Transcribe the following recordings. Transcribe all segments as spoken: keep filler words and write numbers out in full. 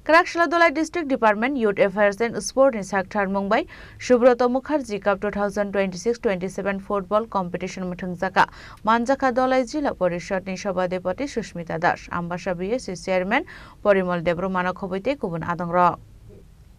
Kwrak Salo Dhalai District Department Youth Affairs and Sport ni sakthar mung bai Subroto Mukherjee Cup two thousand twenty-six twenty-seven football competition mwthangjakha. Manjakha Dhalai Jila Porishad ni Sabhadipati Susmita Das, Ambasa B S C Chairman Porimol Debbarma no khobwi tei kubun adongrok.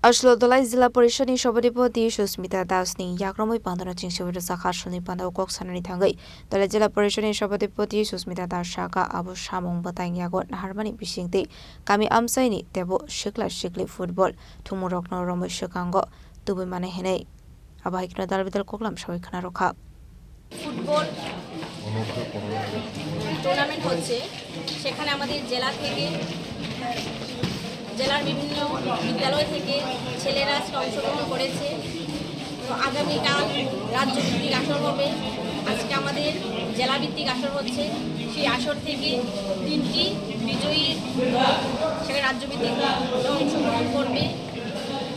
Aslo Dhalai Jila Porishad ni Sabhadipati Susmita Das ni yakromwi pandano chingsiwi rwjakha. Aslo ni pandao kok sanani thangwi Dhalai Jila Porishad ni Sabhadipati Susmita Das sakha, abo samung bwtang yago naharmani bisingtwi kami amchaini teibo sikla sikli football thwngmungrokno romwi swkango tubui mani hinwi. Abo hai kheno dal bidal koklam sawi khna rwkha. Football tournament হচ্ছে, সেখানে আমাদের জেলা থেকে, জেলার বিভিন্ন বিদ্যালয় থেকে ছেলেরা আজকে অংশগ্রহণ করেছে। তো আগামীকাল রাজ্যভিত্তিক আসর হবে। আজকে আমাদের জেলাভিত্তিক আসর হচ্ছে। সেই আসর থেকে তিনটি বিজয়ী দল সেখানে রাজ্যভিত্তিক অংশগ্রহণ করবে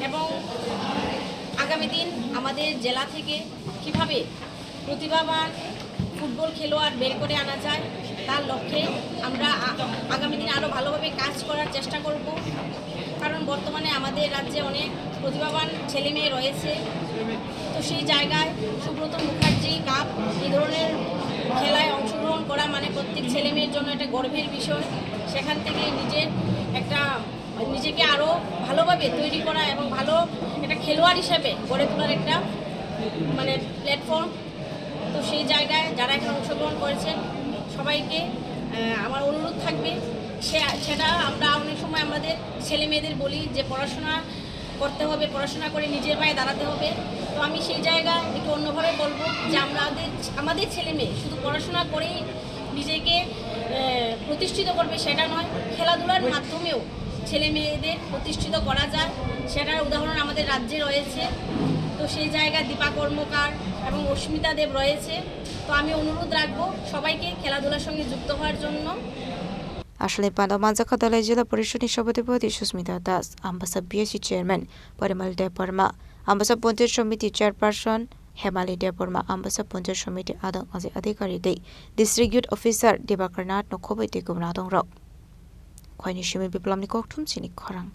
এবং আগামী দিন আমাদের জেলা থেকে কিভাবে প্রতিভাবান ফুটবল খেলোয়াড় বের করে আনা যায়, তার লক্ষ্যে আমরা আ-, আগামী দিনে আরও ভালোভাবে কাজ করার চেষ্টা করব। কারণ বর্তমানে আমাদের রাজ্যে অনেক প্রতিভাবান ছেলে মেয়ে রয়েছে। তো সেই জায়গায় সুব্রত মুখার্জি কাপ, এই ধরনের খেলায় অংশগ্রহণ করা মানে প্রত্যেক ছেলে মেয়ের জন্য একটা গর্বের বিষয়। সেখান থেকে নিজের একটা, নিজেকে আরও ভালোভাবে তৈরি করা এবং ভালো একটা খেলোয়াড় হিসেবে গড়ে তোলার একটা, মানে, প্ল্যাটফর্ম। তো সেই জায়গায় যারা এখানে অংশগ্রহণ করেছেন সবাইকে, আহ, আমার অনুরোধ থাকবে, সে, সেটা আমরা অনেক সময় আমাদের ছেলে মেয়েদের বলি যে পড়াশোনা করতে হবে, পড়াশোনা করে নিজের পায়ে দাঁড়াতে হবে। তো আমি সেই জায়গায় একটু অন্যভাবে বলবো যে আমাদের, আমাদের ছেলে মেয়ে শুধু পড়াশোনা করেই নিজেকে, আহ, প্রতিষ্ঠিত করবে সেটা নয়, খেলাধুলার মাধ্যমেও ছেলে মেয়েদের প্রতিষ্ঠিত করা যায়, সেটার উদাহরণ আমাদের রাজ্যে রয়েছে। তো সেই জায়গায় দীপা কর্মকার এবং অস্মিতা দেব রয়েছে। তো আমি অনুরোধ রাখবো সবাইকে খেলাধুলার সঙ্গে যুক্ত হওয়ার জন্য। Aswlani panda manjakha Dhalai Jila Porishad ni Sabhadipati Susmita Das, Ambasa B S C Chairman Parimal Debbarma, Ambasa Panchayat Samiti Chairperson Hemali Debbarma, Ambasa Panchayat Samiti Adong Ajay Adhikari tei District Youth Officer Debakar Nath no khobwi tei kubun adongrok. Khoini simi Biplomni kokthum chini khorang.